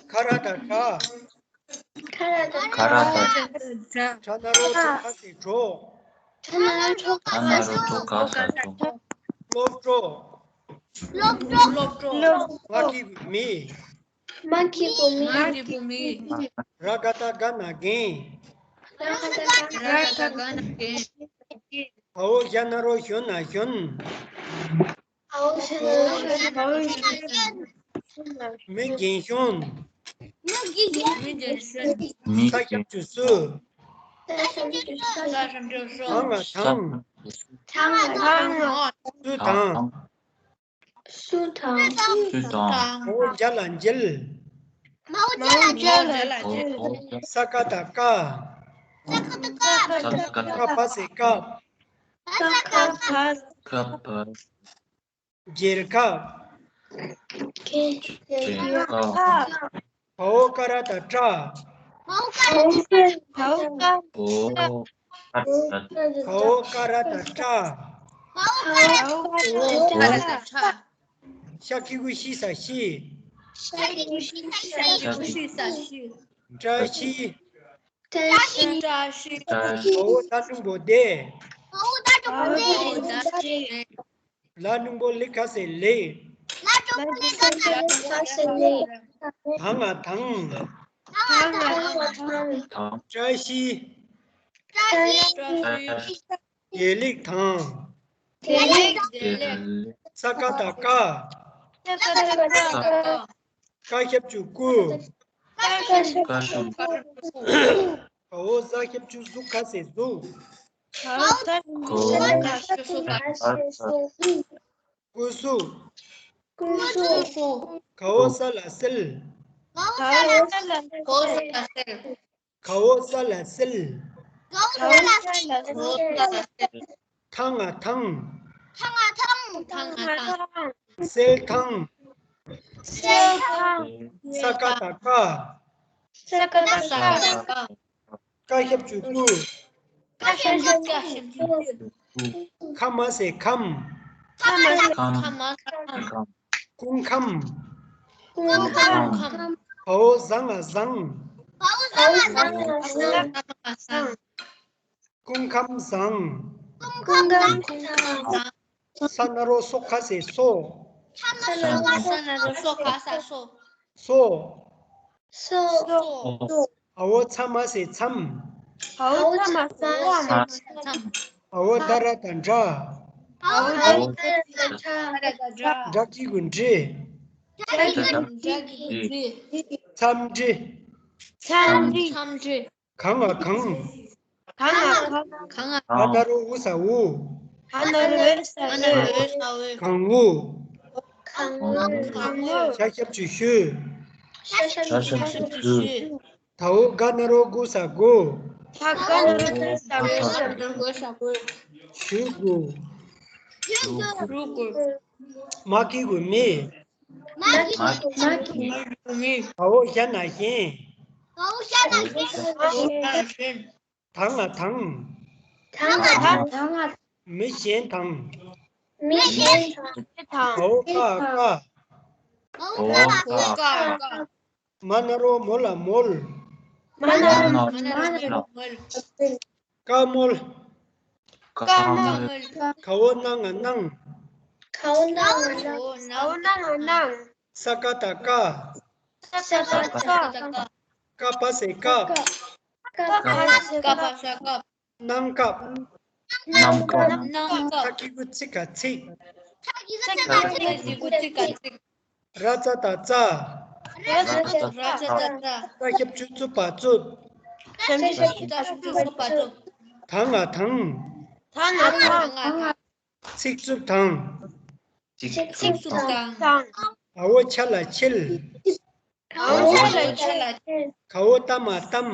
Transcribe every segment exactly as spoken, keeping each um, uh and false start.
ཁ་ར་བཏགས་ཁྲ། ཁ་ར་བཏགས་ཁྲ། ཁྲ་ན་རོ་ཁྲོ་ཁ་སེ་ཁྲོ། ཁྲ་ན་རོ་ཁྲོ་ཁ་སེ་ཁྲོ། སློབ་གྲོགས། སློབ་གྲོགས། སློབ་གྲོགས། མ་གི་གུ་མི། མ་གི་གུ་མི། མ་གི་གུ་མི། ར་ག་བཏགས་རྒ་ན་རྒན། ར་ག་བཏགས་རྒ་ན་རྒན། ག་འོག་ཞ་ན་རོ་ཞོ་ན་ཞོན། ག་འོག་ཞ་ན་རོ་ཞོ་ན་ཞོན། མི་རྒན་གཞོན། མི་རྒན་གཞོན། མི་ས་རྒན་ཁྱབ་ཚུལ་སུ། ས་ཞབས་ཀྱུ་སུ། ས་ཞབས་ཀྱུ་སུ། དང་ང་དང་། དང་ང་དང་། སུ་དང་། སུ་དང་། སུ་དང་། མ་འོག་འཇའ་ལ་འཇལ། མ་འོག་འཇའ་ལ་འཇལ། ས་ཀ་བཏགས་སྐ། ས་ཀ་བཏགས་སྐ། སྐ་བ་སེ་སྐབས། སྐ་བ་སེ་སྐབས། འཇལ་ཁབ། འཇལ་ཁབ། ག་འོག་ཀ་ར་བཏགས་སྐྲ། ག་འོག་ཀ་ར་བཏགས་སྐྲ། ག་འོག་ཀ་ར་བཏགས་སྐྲ། ཤ་གི་གུ་ཤི་ས་ཤིས། ཤ་གི་གུ་ཤི་ས་ཤིས། བཀྲ་ཤིས། བཀྲ་ཤིས། ག་འོག་ད་འགྲེང་བུ་དེ། ག་འོག་ད་འགྲེང་བུ་དེ། ལ་འགྲེང་བུ་ལི་ག་སེ་ལེགས། ལ་འགྲེང་བུ་ལི་ག་སེ་ལེགས། དང་ང་དང་། དང་ང་དང་། བཀྲ་ཤིས། བཀྲ་ཤིས། བདེ་ལེགས་དང་། བདེ་ལེགས། བདེ་ལེགས། ས་ཀ་བཏགས་སྐ། ས་ཀ་བཏགས་སྐ། སྐ་ཞབས་ཀྱུ་སྐུ། སྐ་ཞབས་ཀྱུ་སྐུ། ག་འོག་ཟ་ཞབས་ཀྱུ་གཟུ་ག་སེ་གཟུགས། ག་འོག་ཟ་ཞབས་ཀྱུ་གཟུ་ག་སེ་གཟུགས། སྐུ་གཟུགས། སྐུ་གཟུགས། ག་འོག་ཟ་ལ་ཟིལ། ག་འོག་ཟ་ལ་ཟིལ། ག་འོག་ཟ་ལ་ཟིལ། ག་འོག་ས་ལ་སིལ། ག་འོག་ས་ལ་སིལ། ཐང་ང་ཐང་། ཐང་ང་ཐང་། ཐང་ང་ཐང་། སིལ་ཐང་། སིལ་ཐང་། ས་ཀ་བཏགས་སྐ། ས་ཀ་བཏགས་སྐ། སྐ་ཞབས་ཀྱུ་སྐུ། སྐ་ཞབས་ཀྱུ་སྐུ། ཁ་མ་སེ་ཁམས། ཁ་མ་སེ་ཁམས། སྐུ་ཁམས། སྐུ་ཁམས། ག་འོག་ཟ་ང་བཟང་། ག་འོག་ཟ་ང་བཟང་། སྐུ་ཁམས་བཟང་། སྐུ་ཁམས་བཟང་། ས་ན་རོ་སོ་ག་སེ་སོ། ས་ན་རོ་སོ་ག་སེ་སོ། སོ། སོ། ག་འོག་ཚ་མ་སེ་མཚམས། ག་འོག་ཚ་མ་སེ་མཚམས། ག་འོག་ད་ར་བཏགས་འདྲ། ག་འོག་ད་ར་བཏགས་འདྲ། འདྲ་གི་གུ་འདྲི། འདྲ་གི་གུ་འདྲི། མཚམས་འདྲི། མཚམས་འདྲི། མཚམས་འདྲི། ག་ང་གངས། ག་ང་གངས། ག་ང་གངས། ག་ན་རོ་འུ་ས་འུ། ག་ན་རོ་འུ་ས་འུ། གངས་འུ། གངས་འུ། གངས་འུ། ཞ་ཞབས་ཀྱུ་ཞུ། ཞ་ཞབས་ཀྱུ་ཞུ། ད་འོག་ག་ན་རོ་གུ་ས་གུ། ད་ག་ན་རོ་གུ་ས་གུ། གུ་ས་གུ། ཞུ་གུ། ཞུ་གུ། མ་གི་གུ་མི། མ་གི་གུ་མི། ག་འོག་ཞ་ན་ཞན། ག་འོག་ཞ་ན་ཞན། ད་ང་དང་། ད་ང་དང་། མི་གཞན་དང་། མི་གཞན་དང་། ག་འོག་ཀ་ཀ། ག་འོག་ཀ་ཀ། མ་ན་རོ་མོ་ལ་མོལ། མ་ན་རོ་མོ་ལ་མོལ། ཀ་མོལ། ཀ་མོལ། ག་འོག་ན་ང་གནང་། ག་འོག་ན་ང་གནང་། ས་ཀ་བཏགས་སྐ། ས་ཀ་བཏགས་སྐ། སྐ་བ་སེ་སྐབས། སྐ་བ་སེ་སྐབས། གནང་སྐབས། གནང་སྐབས། གནང་སྐབས། ཚ་གི་གུ་ཚི་ག་ཚིག། ཚ་གི་གུ་ཚི་ག་ཚིག། ར་ཙ་བཏགས་རྩ། ར་ཙ་བཏགས་རྩ། ཏ་ཞབས་ཀྱུ་ཙུ་པ་རྩུབ། ཏ་ཞབས་ཀྱུ་ཙུ་པ་རྩུབ། ད་ང་དང་། ད་ང་དང་། ཚིག་རྩུབ་དང་། ཚིག་རྩུབ་དང་། ག་འོག་ཆ་ལ་ཆེལ། ག་འོག་ཆ་ལ་ཆེལ། ག་འོག་ཏ་མ་གཏམ།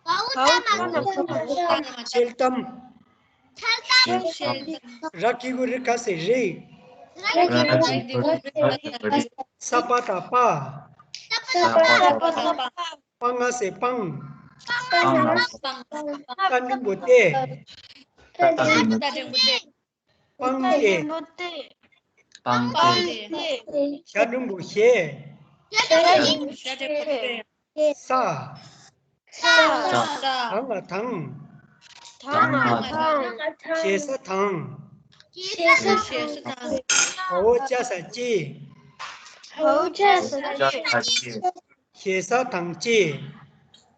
ག་འོག་ཏ་མ་གཏམ། ཆེལ་གཏམ། ཆེལ་གཏམ། ར་གི་གུ་རི་ག་སེ་རིགས། ར་གི་གུ་རི་ག་སེ་རིགས། ས་པ་བཏགས་སྤ། ས་པ་བཏགས་སྤ། སྤ་ང་སེ་སྤང་། སྤ་ང་སེ་སྤང་། ཏ་འགྲེང་བུ་སྟེ། ཏ་འགྲེང་བུ་སྟེ། པང་སྟེ། པང་སྟེ། ཞ་འགྲེང་བུ་ཞེ། ཞ་འགྲེང་བུ་ཞེ། ས། ས། དང་ང་དང་། དང་ང་དང་། ཞེ་ས་དང་། ཞེ་ས་དང་། བ་འོག་ཅ་ས་ཅེ། བ་འོག་ཅ་ས་ཅེ། ཞེ་ས་དང་ཅེ།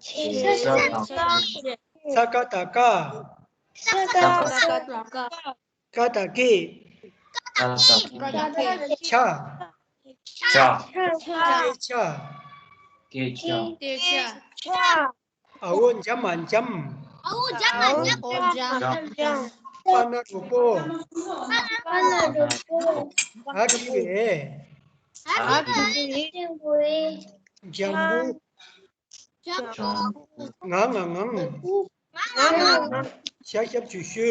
ཞེ་ས་དང་ཅེ། ས་ཀ་བཏགས་སྐ། ས་ཀ་བཏགས་སྐ། ཀ་བཏགས་སྐེ། ཀ་བཏགས་སྐེ། ཆ། ཆ། ཆ། སྐད་ཆ། སྐད་ཆ། སྐད་ཆ། འ་འོག་འཇམ་མ་འཇམ། འ་འོག་འཇམ་མ་འཇམ། པ་ན་རོ་པོ། པ་ན་རོ་པོ། འ་གི་གུ་འེ། འ་གི་གུ་འེ། ལྗང་གུ། ལྗང་གུ། ང་ང་ངང་། ང་ང་ངང་། ཤ་ཞབས་ཀྱུ་ཤོ།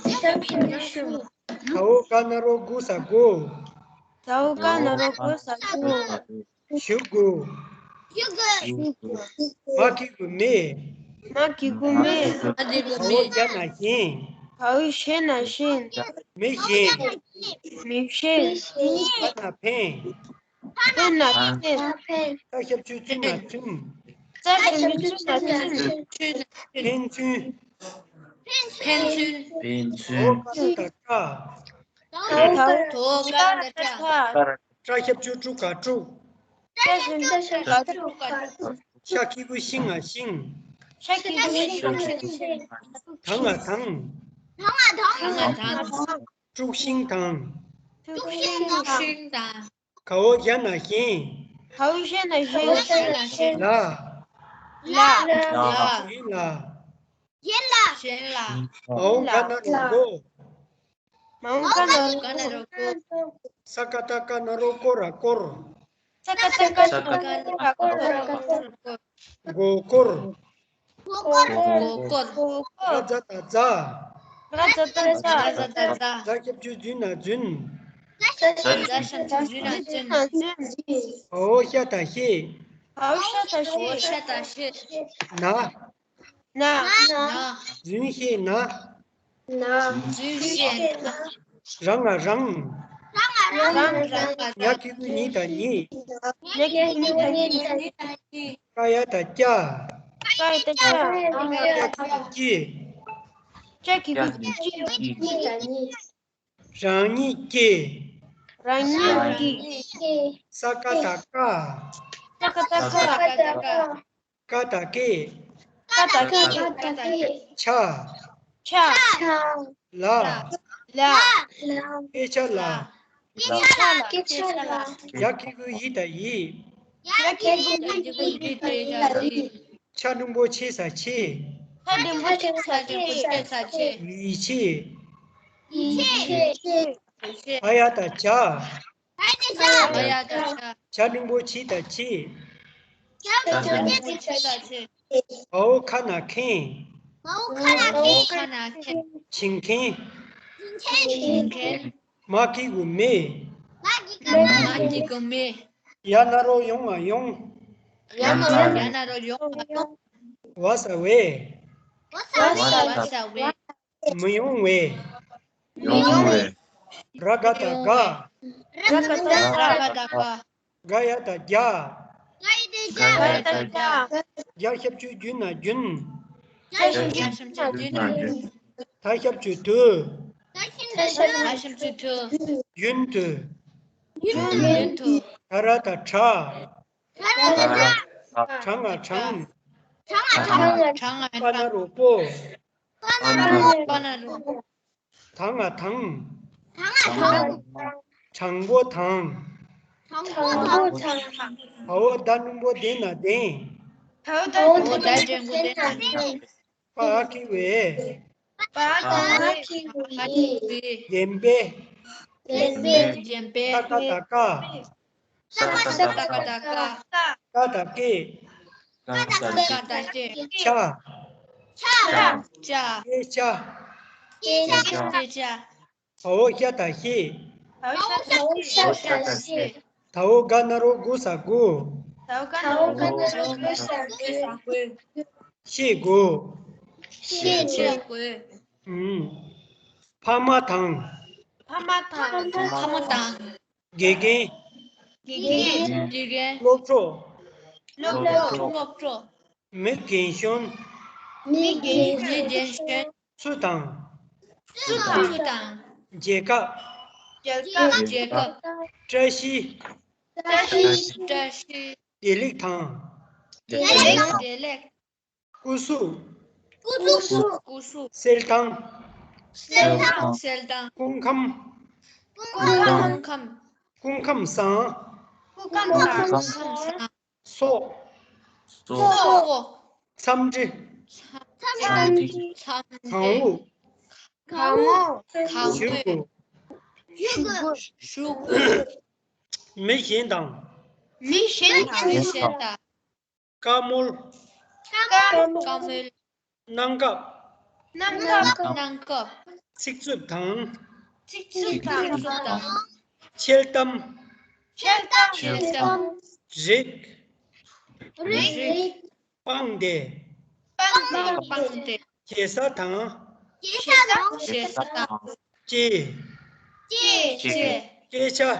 ཤ་ཞབས་ཀྱུ་ཤོ། ག་འོག་ག་ན་རོ་གུ་ས་གུ། ག་འོག་ག་ན་རོ་གུ་ས་གུ། གཞུ་གུ། གཞུ་གུ། མ་གི་གུ་མེ། མ་གི་གུ་མེ། འ་འོག་ཞ་ན་ཞེན། འ་འོག་ཞ་ན་ཞེན། མི་ཞེན། མི་ཞེན། ཕ་ན་ཕན། ཕན་ན་ཕན། ཚ་ཞབས་ཀྱུ་ཚུ་ན་ཚུན། ཚ་ཞབས་ཀྱུ་ཚུ་ན་ཚུན། ཕན་ཚུན། ཕན་ཚུན། ཕན་ཚུན། འ་འོག་ཀ་ན་བཏགས་སྐྲ། འ་འོག་ཀ་ན་བཏགས་སྐྲ། སྐྲ་ཞབས་ཀྱུ་སྐྲུ་ག་སྐྲུག། སྐྲ་ཞབས་ཀྱུ་སྐྲུ་ག་སྐྲུག། ཤ་གི་གུ་ཤི་ང་ཤིང་། ཤ་གི་གུ་ཤི་ང་ཤིང་། ད་ང་དང་། ད་ང་དང་། དཀྲུག་ཤིང་དང་། དཀྲུག་ཤིང་དང་། ག་འོག་ཞ་ན་ཞེན། ག་འོག་ཞ་ན་ཞེན། ལ། ལ། གཞན་ལ། གཞན་ལ། གཞན་ལ། འ་འོག་ག་ན་རོ་གོ། འ་འོག་ག་ན་རོ་གོ། ས་ཀ་བཏགས་སྐ་ན་རོ་སྐོ་ར་སྐོར། ས་ཀ་བཏགས་སྐ་ན་རོ་སྐོ་ར་སྐོར། མགོ་སྐོར། མགོ་སྐོར། མགོ་སྐོར། ར་ཛ་བཏགས་རྫ། ར་ཛ་བཏགས་རྫ། ར་ཛ་བཏགས་རྫ། ཛ་ཞབས་ཀྱུ་རྫུ་ན་རྫུན། ཛ་ཞབས་ཀྱུ་རྫུ་ན་རྫུན། འ་འོག་ཞ་བཏགས་ཞེ། འ་འོག་ཞ་བཏགས་ཞེ། འ་འོག་ཞ་བཏགས་ཞེ། ན། ན། ན། རྫུན་ཞེ་ན། ན། རྫུན་ཞེ་ན། ར་ང་རང་། ར་ང་རང་། ཡ་གི་གུ་ཉི་དང་ཉིད། ཡ་གི་གུ་ཉི་དང་ཉིད། ཀ་ཡ་བཏགས་ཀྱ། ཀ་ཡ་བཏགས་ཀྱ། ཀྱ་གི་གུ་ཀྱི། ཀྱ་གི་གུ་ཀྱི། རང་ཉིད་ཀྱི། རང་ཉིད་ཀྱི། ས་ཀ་བཏགས་སྐ། ས་ཀ་བཏགས་སྐ། ཀ་བཏགས་སྐེ། ཀ་བཏགས་སྐེ། ཆ། ཆ། ལ། ལ། སྐད་ཆ་ལ། སྐད་ཆ་ལ། ཡ་གི་གུ་ཡི་དང་ཡིད། ཡ་གི་གུ་ཡི་དང་ཡིད། ཆ་འགྲེང་བུ་ཆེ་ས་ཆེ། ཆ་འགྲེང་བུ་ཆེ་ས་ཆེ། ཡིད་ཆེས། ཡིད་ཆེས། བ་ཡ་བཏགས་བྱ། བ་ཡ་བཏགས་བྱ། བྱ་འགྲེང་བུ་བྱི་དང་བྱེད། བྱ་འགྲེང་བུ་བྱི་དང་བྱེད། བ་འོག་ཁ་ན་མཁན། བ་འོག་ཁ་ན་མཁན། བྱེད་མཁན། བྱེད་མཁན། མ་གི་གུ་མེ། མ་གི་གུ་མེ། ཡ་ན་རོ་ཡོང་ང་ཡོང་། ཡ་ན་རོ་ཡོང་ང་ཡོང་། བ་ས་བས། བ་ས་བས། མི་ཡོང་བས། མི་ཡོང་བས། ར་ག་བཏགས་དགའ། ར་ག་བཏགས་དགའ། ག་ཡ་བཏགས་རྒྱ། ག་ཡ་བཏགས་རྒྱ། རྒྱ་ཞབས་ཀྱུ་རྒྱུ་ན་རྒྱུན། རྒྱ་ཞབས་ཀྱུ་རྒྱུ་ན་རྒྱུན། ད་ཞབས་ཀྱུ་དུ། ད་ཞབས་ཀྱུ་དུ། རྒྱུན་དུ། རྒྱུན་དུ། ད་ར་བཏགས་དྲག། དྲག་ང་དྲང་། དྲག་ང་དྲང་། པ་ན་རོ་པོ། པ་ན་རོ་པོ། ད་ང་དང་། དྲང་པོ་དང་། བ་འོག་ད་འགྲེང་བུ་དེ་ན་ལྡན། བ་འོག་ད་འགྲེང་བུ་དེ་ན་ལྡན། པ་གི་གུ་བས། པ་གི་གུ་བས། བདེན་པས། བདེན་པས། ཀ་ག་བཏགས་ཀ། ཀ་ག་བཏགས་ཀ། ཀ་བཏགས་ཀེ། ཀ་བཏགས་ཀེ། ཆ། ཆ། སྐད་ཆ། སྐད་ཆ། བ་འོག་ཤ་བཏགས་ཤེ། བ་འོག་ཤ་བཏགས་ཤེ། ད་འོག་ག་ན་རོ་གུ་ས་གུ། ད་འོག་ག་ན་རོ་གུ་ས་གུ། ཤེས་དགོས། ཤེས་དགོས། ཨུམ། ཕ་མ་དང་། ཕ་མ་དང་། ཕ་མ་དང་། དགེ་རྒན། དགེ་རྒན། དགེ་རྒན། སློབ་གྲོགས། སློབ་གྲོགས། སློབ་གྲོགས། མི་རྒན་གཞོན། མི་རྒན་གཞོན། སུ་དང་། སུ་དང་། རྒྱལ་ཁབ། རྒྱལ་ཁབ། བཀྲ་ཤིས། བཀྲ་ཤིས། བཀྲ་ཤིས། བདེ་ལེགས་དང་། བདེ་ལེགས། བདེ་ལེགས། སྐུ་གཟུགས། སྐུ་གཟུགས། སྐུ་གཟུགས། གསལ་ཐང་། གསལ་ཐང་། གསལ་ཐང་། སྐུ་ཁམས། སྐུ་ཁམས། སྐུ་ཁམས་བཟང་། སྐུ་ཁམས་བཟང་། སྐུ་ཁམས་བཟང་། སྲོག་སྲོག་འཚམས་འདྲི། འཚམས་འདྲི། གང་འོས། གང་འོས། གང་འོས། ཞུ་དགོས། ཞུ་དགོས། མི་གཞན་དང་། མི་གཞན་དང་། མི་གཞན་དང་། བཀའ་མོལ། བཀའ་མོལ། གནང་སྐབས། གནང་སྐབས། གནང་སྐབས། ཚིག་རྩུབ་དང་། ཚིག་རྩུབ་དང་། འཆལ་གཏམ། འཆལ་གཏམ། འཆལ་གཏམ། རིགས། རིགས། སྤངས་ཏེ། སྤངས་ཏེ། སྤངས་ཏེ། ཞེ་ས་དང་། ཞེ་ས་དང་། ཞེ་ས་དང་། སྐྱེས། སྐྱེས། སྐྱེས། སྐད་ཆ།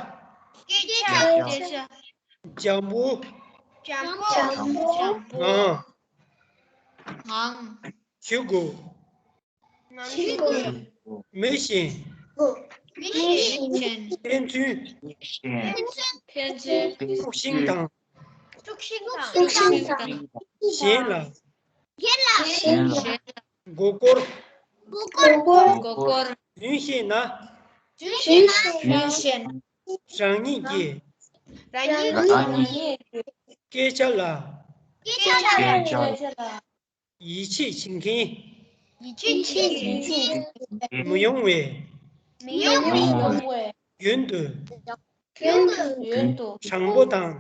སྐད་ཆ། སྐད་ཆ། འཇམ་པོ། འཇམ་པོ། འཇམ་པོ། ངང་། ངང་། ཞུ་དགོས། ཞུ་དགོས། མི་གཞན། མི་གཞན། ཕན་ཚུན། ཕན་ཚུན། ཕན་ཚུན། དཀྲུག་ཤིང་དང་། དཀྲུག་ཤིང་དང་། དཀྲུག་ཤིང་དང་། གཞན་ལ། གཞན་ལ། གཞན་ལ། མགོ་སྐོར། མགོ་སྐོར། མགོ་སྐོར། རྫུན་བཤད་ན། རྫུན་བཤད་ན། རང་ཉིད་ཀྱི། རང་ཉིད་ཀྱི། སྐད་ཆ་ལ། སྐད་ཆ་ལ། ཡིད་ཆེས་བྱེད་མཁན། ཡིད་ཆེས་བྱེད་མཁན། མི་ཡོང་བའི། མི་ཡོང་བའི། རྒྱུན་དུ། རྒྱུན་དུ། རྒྱུན་དུ། དྲང་པོ་དང་།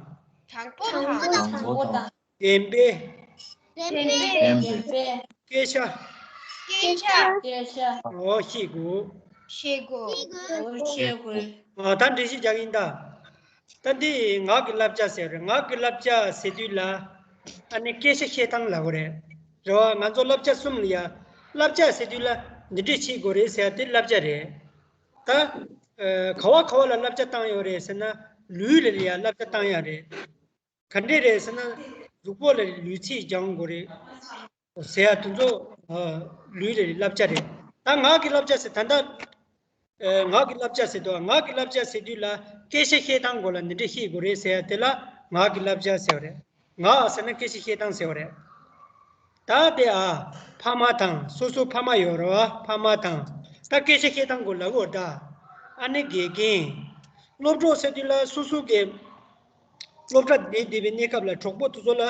དྲང་པོ་དང་། དྲང་པོ་དང་། བདེན་པའི། བདེན་པའི། སྐད་ཆ། སྐད་ཆ། སྐད་ཆ། འོ་ཤེས་དགོས། ཤེས་དགོས། འོ་ཤེས་དགོས། ཨ། ད་འགྲེལ་བཤད་རྒྱག་གི་ཡིན་ད། ད་འདི་ངག་གི་བསླབ་བྱ་ཟེར་རེད། ངག་གི་བསླབ་བྱ་ཟེར་དུས་ལ། ཨ་ནི་སྐད་ཆ་བཤད་སྟངས་ལབ་དགོས་རེད། རེད་བ། ང་ཚོ་བསླབ་བྱ་གསུམ་ལ་ཡ། བསླབ་བྱ་ཟེར་དུས་ལ་འདི་འདྲས་བྱེད་དགོས་རེད་ཟེར་ཡ་དེ་བསླབ་བྱ་རེད། ད། ཨ། ག་བ་ག་བ་ལ་བསླབ་བྱ་བཏང་ཡོད་རེད་ཟེར་ན། ལུས་ལ་ཡ་བསླབ་བྱ་བཏང་ཡ་རེད། ག་འདྲས་རེད་ཟེར་ན། གཟུགས་པོ་ལ་ལུས་ཚིགས་སྦྱང་དགོས་རེད། ཟེར་ཡ་དེ་ཚོ། ཨ། ལུས་ལ་བསླབ་བྱ་རེད། ད་ངག་གི་བསླབ་བྱ་ཟེར་ད་ལྟ། ཨ། ངག་གི་བསླབ་བྱ་ཟེར་དུས། ངག་གི་བསླབ་བྱ་ཟེར་དུས་ལ་སྐད་ཆ་བཤད་སྟངས་སྐོར་ལ་འདི་འདྲས་བཤད་དགོས་རེད་ཟེར་ཡ་དེ་ལ་ངག་གི་བསླབ་བྱ་ཟེར་བ་རེད། ངག་ཟེར་ན་སྐད་ཆ་བཤད་སྟངས་ཟེར་བ་རེད། ད་དེ། ཨ། ཕ་མ་དང་། སོ་སོ་ཕ་མ་ཡོད་རེད་བ། ཕ་མ་དང་། ད་སྐད་ཆ་བཤད་སྟངས་སྐོར་ལ་གོ་ད། ཨ་ནི་དགེ་རྒན། སློབ་གྲོགས་ཟེར་དུས་ལ་སོ་སོ་གི་སློབ་གྲྭ་བསྡད་བསྡད་པའི་གནས་སྐབས་ལ་གྲོགས་པོ་དེ་ཚོ་ལ།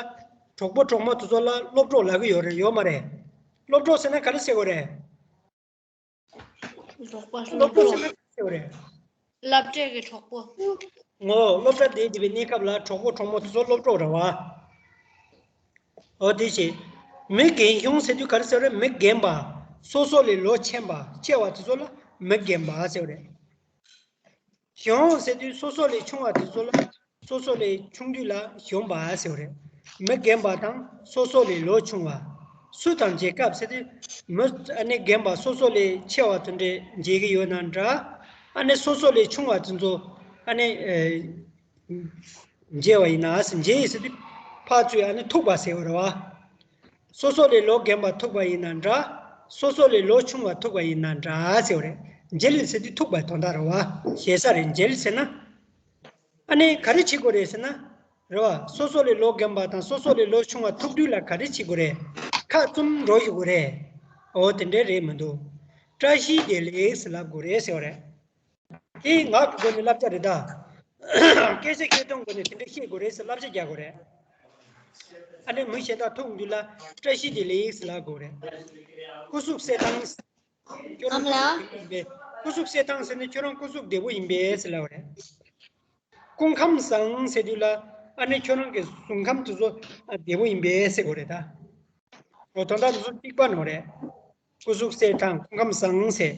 གྲོགས་པོ་གྲོགས་མོ་དེ་ཚོ་ལ་སློབ་གྲོགས་ལབ་ཀྱི་ཡོད་རེད། ཡོད་མ་རེད། སློབ་གྲོགས་ཟེར་ན་ག་རེ་ཟེར་དགོས་རེད། གྲོགས་པོ། སློབ་གྲོགས་ཟེར་ན་ག་རེ་ཟེར་དགོས་རེད། སློབ་གྲྭའི་གི་གྲོགས་པོ། ངོ་། སློབ་གྲྭ་བསྡད་བསྡད་པའི་གནས་སྐབས་ལ་གྲོགས་པོ་གྲོགས་མོ་དེ་ཚོ་སློབ་གྲོགས་རེད་བ། འོ་དེ་བྱས། མི་རྒན་གཞོན་ཟེར་དུས་ག་རེ་ཟེར་རེད། མི་རྒན་པ། སོ་སོ་ལས་ལོ་ཆེན་པ་ཆེ་བ་དེ་ཚོ་ལ་མི་རྒན་པ་ཟེར་བ་རེད། གཞོན་ཟེར་དུས་སོ་སོ་ལས་ཆུང་བ་དེ་ཚོ་ལ། སོ་སོ་ལས་ཆུང་དུས་ལ་གཞོན་པ་ཟེར་བ་རེད། མི་རྒན་པ་དང་སོ་སོ་ལས་ལོ་ཆུང་བ། སུ་དང་མཇལ་སྐབས་ཟེར་དུས། མི་ཨ་ནི་རྒན་པ་སོ་སོ་ལས་ཆེ་བ་དེ་འདྲས་མཇལ་གྱི་ཡོད་ན་འདྲ། ཨ་ནི་སོ་སོ་ལས་ཆུང་བ་དེ་ཚོ་ཨ་ནི། ཨེ། མཇལ་བ་ཡིན་ན། མཇལ་ཡིན་ཟེར་དུས་ཕར་ཚུར་ཨ་ནི་ཐུག་པ་ཟེར་བ་རེད་བ། སོ་སོ་ལས་ལོ་རྒན་པ་ཐུག་པ་ཡིན་ན་འདྲ། སོ་སོ་ལས་ལོ་ཆུང་བ་ཐུག་པ་ཡིན་ན་འདྲ་ཟེར་བ་རེད། མཇལ་ཡིན་ཟེར་དུས་ཐུག་པའི་དོན་དག་རེད་བ། ཞེ་ས་རེད། མཇལ་ཟེར་ན། ཨ་ནི་ག་རེ་བྱེད་དགོས་རེད་ཟེར་ན། རེད་བ། སོ་སོ་ལས་ལོ་རྒན་པ་དང་སོ་སོ་ལས་ལོ་ཆུང་བ་ཐུག་དུས་ལ་ག་རེ་བྱེད་དགོས་རེད། ཁ་བཙུམ་འགྲོ་ཞུ་དགོས་རེད། འོ་དེ་འདྲས་རེད་མི་འདུག་བཀྲ་ཤིས་བདེ་ལེགས་ཟེར་ལབ་དགོས་རེད་ཟེར་བ་རེད། དེ་ངག་གི་སྒོ་ནས་བསླབ་བྱ་རེད་ད། སྐད་ཆ་བཤད་སྟངས་སྒོ་ནས་དེ་འདྲ་བཤད་དགོས་རེད་ཟེར་བསླབ་བྱ་རྒྱག་དགོས་རེད། ཨ་ནི་མི་གཞན་དག་ཐུག་འདུག་ལ་བཀྲ་ཤིས་བདེ་ལེགས་ཟེར་ལབ་དགོས་རེད། སྐུ་གཟུགས་གསལ་ཐང་། ཁྱོད་རང་ཨ་མ་ལགས། སྐུ་གཟུགས་གསལ་ཐང་ཟེར་ནས་ཁྱོད་རང་སྐུ་གཟུགས་བདེ་པོ་ཡིན་པས་ཟེར་ལབ་དགོས་རེད། སྐུ་ཁམས་བཟང་ཟེར་དུས་ལ་ཨ་ནི་ཁྱོད་རང་གི་གཟུགས་ཁམས་དེ་ཚོ་བདེ་པོ་ཡིན་པས་ཟེར་དགོས་རེད་ད། འོ་དོན་དག་འདི་ཚོ་གཅིག་པ་ནོ་རེད། སྐུ་གཟུགས་གསལ་ཐང་སྐུ་ཁམས་བཟང་ཟེར།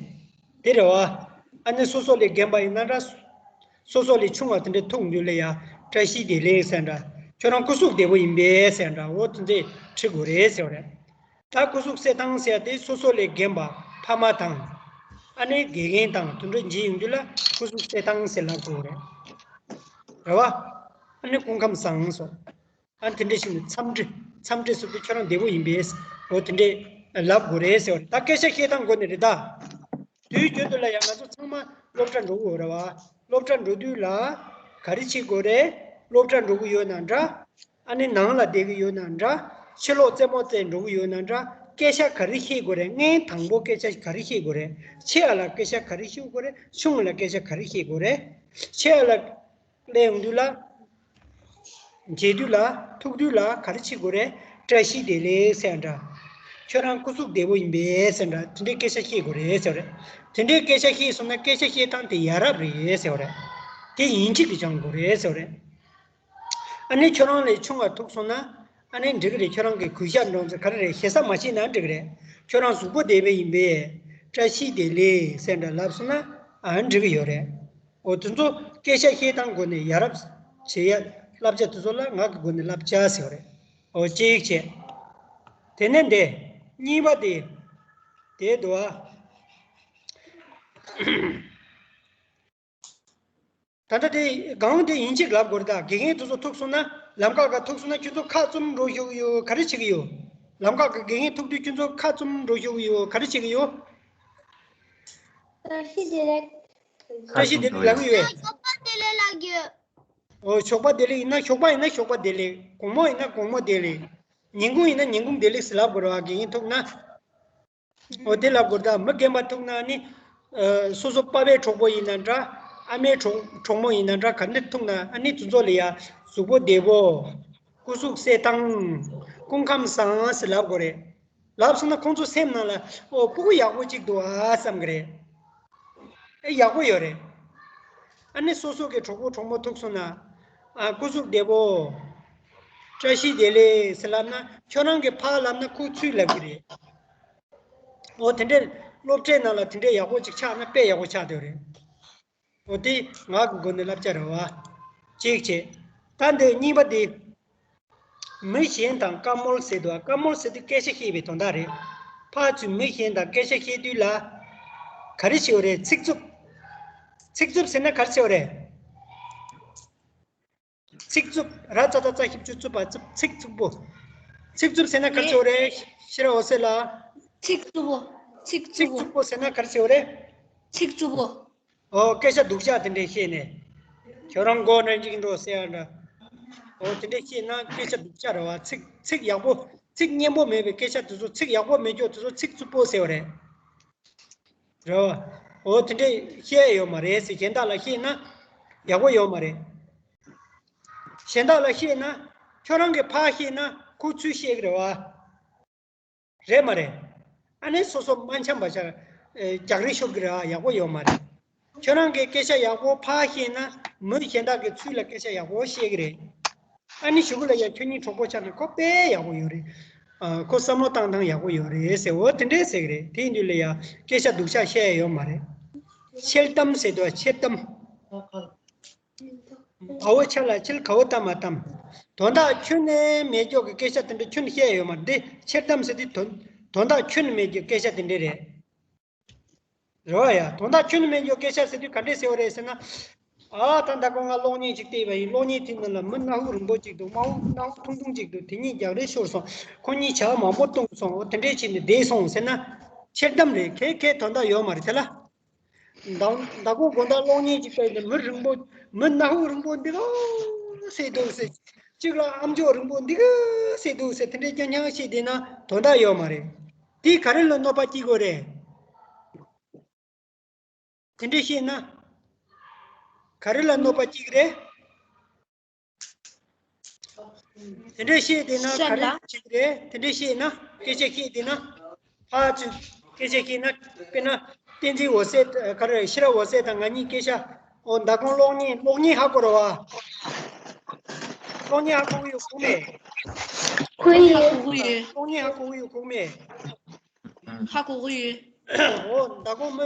དེ་རེད་བ། ཨ་ནི་སོ་སོ་ལས་རྒན་པ་ཡིན་ན་འདྲ། སོ་སོ་ལས་ཆུང་བ་དེ་འདྲ་ཐུག་འདུག་ལ་ཡ། བཀྲ་ཤིས་བདེ་ལེགས་ཟེར་འདྲ། ཁྱོད་རང་སྐུ་གཟུགས་བདེ་པོ་ཡིན་པས་ཟེར་འདྲ། འོ་དེ་འདྲས་འབྲི་དགོས་རེད་ཟེར་བ་རེད། ད་སྐུ་གཟུགས་གསལ་ཐང་ཟེར་ཡ་དེ་སོ་སོ་ལས་རྒན་པ་ཕ་མ་དང་། ཨ་ནི་དགེ་རྒན་དང་དུད་འགྲོ་འཇིག་ཡོང་དུས་ལ་སྐུ་གཟུགས་གསལ་ཐང་ཟེར་ལབ་དགོས་རེད། རེད་བ། ཨ་ནི་སྐུ་ཁམས་བཟང་སོགས། ཨ་ནི་དེ་འདྲ་ཞིག་ནི་འཚམས་འདྲི། འཚམས་འདྲི་ཟེར་དུས་ཁྱོད་རང་བདེ་པོ་ཡིན་པས། འོ་དེ་འདྲས་ལབ་དགོས་རེད་ཟེར་བ་རེད། ད་སྐད་ཆ་བཤད་སྟངས་སྒོ་ནས་རེད་ད། དུས་རྒྱུན་དུ་ལ་ཡང་ང་ཚོ་ཚང་མ་སློབ་གྲྭ་འགྲོ་གི་ཡོད་རེད་བ། སློབ་གྲྭ་འགྲོ་དུས་ལ་ག་རེ་བྱེད་དགོས་རེད། སློབ་གྲྭ་འགྲོ་གི་ཡོད་ན་འདྲ། ཨ་ནི་ནང་ལ་བསྡད་ཀྱི་ཡོད་ན་འདྲ། ཕྱི་ལོགས་རྩེད་མོ་རྩེ་འགྲོ་གི་ཡོད་ན་འདྲ། སྐད་ཆ་ག་རེ་བཤད་དགོས་རེད། སྔོན་དང་པོ་སྐད་ཆ་ག་རེ་བཤད་དགོས་རེད། ཆེ་བ་ལ་སྐད་ཆ་ག་རེ་བཤད་དགོས་རེད། ཆུང་བ་ལ་སྐད་ཆ་ག་རེ་བཤད་དགོས་རེད། ཆེ་བ་ལ་སླེབས་ཡོང་དུས་ལ། མཇལ་དུས་ལ་ཐུག་དུས་ལ་ག་རེ་བྱེད་དགོས་རེད། བཀྲ་ཤིས་བདེ་ལེགས་ཟེར་འདྲ། ཁྱོད་རང་སྐུ་གཟུགས་བདེ་པོ་ཡིན་པས་ཟེར་འདྲ། དེ་འདྲའི་སྐད་ཆ་བཤད་དགོས་རེད་ཟེར་བ་རེད། དེ་འདྲའི་སྐད་ཆ་བཤད་སོང་ན་སྐད་ཆ་བཤད་སྟངས་དེ་ཡ་རབས་རེད་ཟེར་བ་རེད། དེ་ཡིན་གཅིག་ཏུ་སྦྱང་དགོས་རེད་ཟེར་བ་རེད། ཨ་ནི་ཁྱོད་རང་ལས་ཆུང་བ་ཐུག་སོང་ན། ཨ་ནི་འགྲིག་གི་རེད། ཁྱོད་རང་གི་གུས་ཞབས་འདྲ་བོ་ག་རེ་རེད། ཞེ་ས་མ་བྱེད་ན་འགྲིག་གི་རེད། ཁྱོད་རང་གཟུགས་པོ་བདེ་པོ་ཡིན་པས། བཀྲ་ཤིས་བདེ་ལེགས་ཟེར་འདྲ་ལབ་སོང་ན། ཨ་འགྲིག་གི་ཡོད་རེད། འོ་དེ་ཚོ་སྐད་ཆ་བཤད་སྟངས་སྒོ་ནས་ཡ་རབས་བྱེད་ཡ། བསླབ་བྱ་དེ་ཚོ་ལ་ངག་གི་སྒོ་ནས་བསླབ་བྱ་ཟེར་བ་རེད། འོ་གཅིག་བྱས། དེ་ནས་འདི་གཉིས་པ་དེ། དེ་འདུག་ཨ། ད་ལྟ་དེ་སྒང་དེ་ཡིན་གཅིག་ལབ་དགོས་རེད་ད། དགེ་རྒན་དེ་ཚོ་ཐུག་སོང་ན། ལམ་ཁ་ཁ་ཐུག་སོང་ན་ཁྱོད་ཚོ་ཁ་བཙུམ་འགྲོ་ཤོག་གི་ཡོད། ག་རེ་བྱེད་ཀྱི་ཡོད། ལམ་ཁ་ཁ་དགེ་རྒན་ཐུག་དུས་ཁྱོད་ཚོ་ཁ་བཙུམ་འགྲོ་ཤོག་གི་ཡོད། ག་རེ་བྱེད་ཀྱི་ཡོད། བཀྲ་ཤིས་བདེ་ལེགས། བཀྲ་ཤིས་བདེ་ལེགས་ལབ་ཀྱི་ཡོད། ཞོགས་པ་བདེ་ལེགས་ལབ་ཀྱི་ཡོད། འོ་ཞོགས་པ་བདེ་ལེགས་ཡིན་ན་ཞོགས་པ་ཡིན་ན་ཞོགས་པ་བདེ་ལེགས། དགོང་མོ་ཡིན་ན་དགོང་མོ་བདེ་ལེགས། ཉིན་གུང་ཡིན་ན་ཉིན་གུང་བདེ་ལེགས་ཟེར་ལབ་དགོས་རེད་བ། དགེ་རྒན་ཐུག་ན། འོ་དེ་ལབ་དགོས་རེད་ད། མི་རྒན་པ་ཐུག་ན་ནི། ཨ་སོ་སོ་པ་ཕའི་གྲོགས་པོ་ཡིན་ན་འདྲ། ཨ་མའི་གྲོགས་གྲོགས་མོ་ཡིན་ན་འདྲ། ག་འདྲ་ཐུག་ན་ཨ་ནི་དེ་ཚོ་ལ་ཡ། གཟུགས་པོ་བདེ་པོ། སྐུ་གཟུགས་གསལ་ཐང་། སྐུ་ཁམས་བཟང་ཟེར་ལབ་དགོས་རེད། ལབ་སོང་ན་ཁོང་ཚོ་སེམས་ནང་ལ། ཨོ་སྤུ་གུ་ཡག་པོ་གཅིག་འདུག་ཨ་བསམ་གི་རེད། ཨེ་ཡག་པོ་ཡོད་རེད། ཨ་ནི་སོ་སོ་གི་གྲོགས་པོ་གྲོགས་མོ་ཐུག་སོང་ན། ཨ་སྐུ་གཟུགས་བདེ་པོ། བཀྲ་ཤིས་བདེ་ལེགས་ཟེར་ལབ་ན་ཁྱོད་རང་གི་ཕར་ལབ་ན་ཁོ་ཚུར་ལབ་གི་རེད། ཨོ་དེ་འདྲའི་སློབ་གྲྭའི་ནང་ལ་དེ་འདྲའི་ཡག་པོ་ཅིག་ཆགས་ན་དཔེ་ཡག་པོ་ཆགས་བསྡད་རེད། ཨོ་དེ་ངག་གི་སྒོ་ནས་བསླབ་བྱ་རེད་བ། གཅིག་བྱས། ད་འདི་གཉིས་པ་དེ། མི་གཞན་དང་བཀའ་མོལ་ཟེར་འདུག་བ། བཀའ་མོལ་ཟེར་དུས་སྐད་ཆ་བཤད་པའི་དོན་དག་རེད། ཕར་ཚུར་མི་གཞན་དང་སྐད་ཆ་བཤད་དུས་ལ། ག་རེ་བྱེད་དགོས་རེད། ཚིག་རྩུབ། ཚིག་རྩུབ་ཟེར་ན་ག་རེ་བྱེད་དགོས་རེད། ཚིག་རྩུབ། ར་ཙ་ཏ་ཙ་ཞབས་ཀྱུ་རྩུབ་པ་རྩུབ། ཚིག་རྩུབ་པོ། ཚིག་རྩུབ་ཟེར་ན་ག་རེ་བྱེད་དགོས་རེད། ཤེས་རབ་འོད་ཟེར་ལགས། ཚིག་རྩུབ་པོ། ཚིག་ཚིག་རྩུབ་པོ། རྩུབ་པོ་ཟེར་ན་ག་རེ་བྱེད་དགོས་རེད། ཚིག་རྩུབ་པོ། ཨོ་སྐད་ཆ་སྡུག་ཅག་དེ་འདྲས་བཤད་ནས། ཁྱོད་རང་མགོ་ནས་འཇིགས་འགྲོ་ཟེར་བ་འདྲ། ཨོ་དེ་འདྲས་བཤད་ན་སྐད་ཆ་སྡུག་ཅག་རེད་བ། ཚིག་ཚིག་ཡག་པོ། ཚིག་སྙན་པོ་མེད་པའི་སྐད་ཆ་དེ་ཚོ། ཚིག་ཡག་པོ་མེད་ཀྱོག་དེ་ཚོ་ཚིག་རྩུབ་པོ་ཟེར་བ་རེད། རེད་བ། ཨོ་དེ་འདྲས་བཤད་ཡོད་མ་རེད་ཟེར། གཞན་དག་ལ་བཤད་ན་ཡག་པོ་ཡོད་མ་རེད། གཞན་དག་ལ་བཤད་ན། ཁྱོད་རང་གིས་ཕར་བཤད་ན་ཁོ་ཚུར་བཤད་ཀྱི་རེད་བ། རེད་མ་རེད། ཨ་ནི་སོ་སོ་མ་འཆམ་པ་ཆགས། ཨེ་རྒྱག་རེས་ཤོར་གི་རེད་ཨ། ཡག་པོ་ཡོད་མ་རེད། ཁྱོད་རང་གིས་སྐད་ཆ་ཡག་པོ་ཕར་བཤད་ན་མི་གཞན་དག་གིས་ཚུར་ལ་སྐད་ཆ་ཡག་པོ་བཤད་གི་རེད། ཨ་ནི་གཞུག་གུ་ལ་ཡ་ཁྱོད་གཉིས་གྲོགས་པོ་ཆགས་ན་ཁོ་དཔེ་ཡག་པོ་ཡོད་རེད། ཨ་ཁོ་བསམ་བློ་བཏང་སྟངས་ཡག་པོ་ཡོད་རེད་ཟེར། འོ་དེ་འདྲས་ཟེར་གི་རེད། དེ་ཡིན་དུས་ལ་ཡ་སྐད་ཆ་སྡུག་ཅག་བཤད་ཡ་ཡོད་མ་རེད། འཆལ་གཏམ་ཟེར་དུས་འཆལ་གཏམ། བ་འོ་ཆ་ལ་འཆལ། ག་འོ་གཏམ་མ་གཏམ། དོན་དག་ཁྱོན་ནས་མེད་ཀྱོག་གི་སྐད་ཆ་དེ་འདྲ་ཁྱོན་ནས་བཤད་ཡོད་མ་རེད། འདི་འཆལ་གཏམ་ཟེར་དུས་དོན་དོན་དག་ཁྱོན་ནས་མེད་ཀྱོག་སྐད་ཆ་དེ་འདྲ་རེད། རེད་བ་ཡ། དོན་དག་ཁྱོན་ནས་མེད་ཀྱོག་སྐད་ཆ་ཟེར་དུས་ག་འདྲས་ཟེར་བ་རེད་ཟེར་ན། ཨ་ད་ཟླ་གོང་ང་གློག་བརྙན་ཅིག་བལྟས་པ་ཡིན། གློག་བརྙན་དེ་ནང་ལ་མི་སྣ་ཧུ་རིང་པོ་ཅིག་འདུག་མ་ཧུ་སྣ་ཧུ་ཐུང་ཐུང་ཅིག་འདུག་དེ་གཉིས་རྒྱག་རེས་ཤོར་སོང་། ཁོ་གཉིས་བྱ་བ་མང་པོ་བཏང་སོང་། འོ་དེ་འདྲས་བྱས་ནས་བསྡད་སོང་ཟེར་ན། འཆལ་གཏམ་རེད། ཁེ་ཁེ་དོན་དག་ཡོད་མ་རེད་དེ་ལ། མདང་མདང་དགོང་དགོང་དག་གློག་བརྙན་ཅིག་བལྟས་ནས་མི་རིང་པོ། མི་སྣ་ཧུ་རིང་པོ་འདི་ག་ཟེར་འདུག་ཟེར། གཅིག་ལ་ཨམ་ཅོག་རིང་པོ་འདི་ག་ཟེར་འདུག་ཟེར། དེ་འདྲའི་རྐྱང་རྐྱང་བཤད་བསྡད་ན་དོན་དག་ཡོད་མ་རེད། དེས་ག་རེ་ལ་གནོད་པ་སྐྱེལ་དགོས་རེད། དེ་འདྲས་བཤད་ན་ག་རེ་ལ་གནོད་པ་སྐྱེལ་གི་རེད། དེ་འདྲས་བཤད་བསྡད་ན་ག་རེ་བྱེད་ཀྱི་རེད། དེ་འདྲས་བཤད་ན། སྐད་ཆ་བཤད་བསྡད་ན། ཕར་ཚུར་སྐད་ཆ་བཤད་ན། དཔེར་ན་བསྟན་འཛིན་འོད་ཟེར། ག་རེ། ཤེས་རབ་འོད་ཟེར་དང་ང་གཉིས་སྐད་ཆ། འོ་ཟླ་གོང་གློག་བརྙན་གློག་བརྙན་ཧ་གོ་རེད་བ། གློག་བརྙན་ཧ་གོ་གི་ཡོད་གོ་མེད། གོ་ཡི་ཡོད། གོ་གི་ཡོད། གློག་བརྙན་ཧ་གོ་གི་ཡོད་གོ་མེད། ཧ་གོ་གི་ཡོད། འོ་ཟླ་གོང་མི་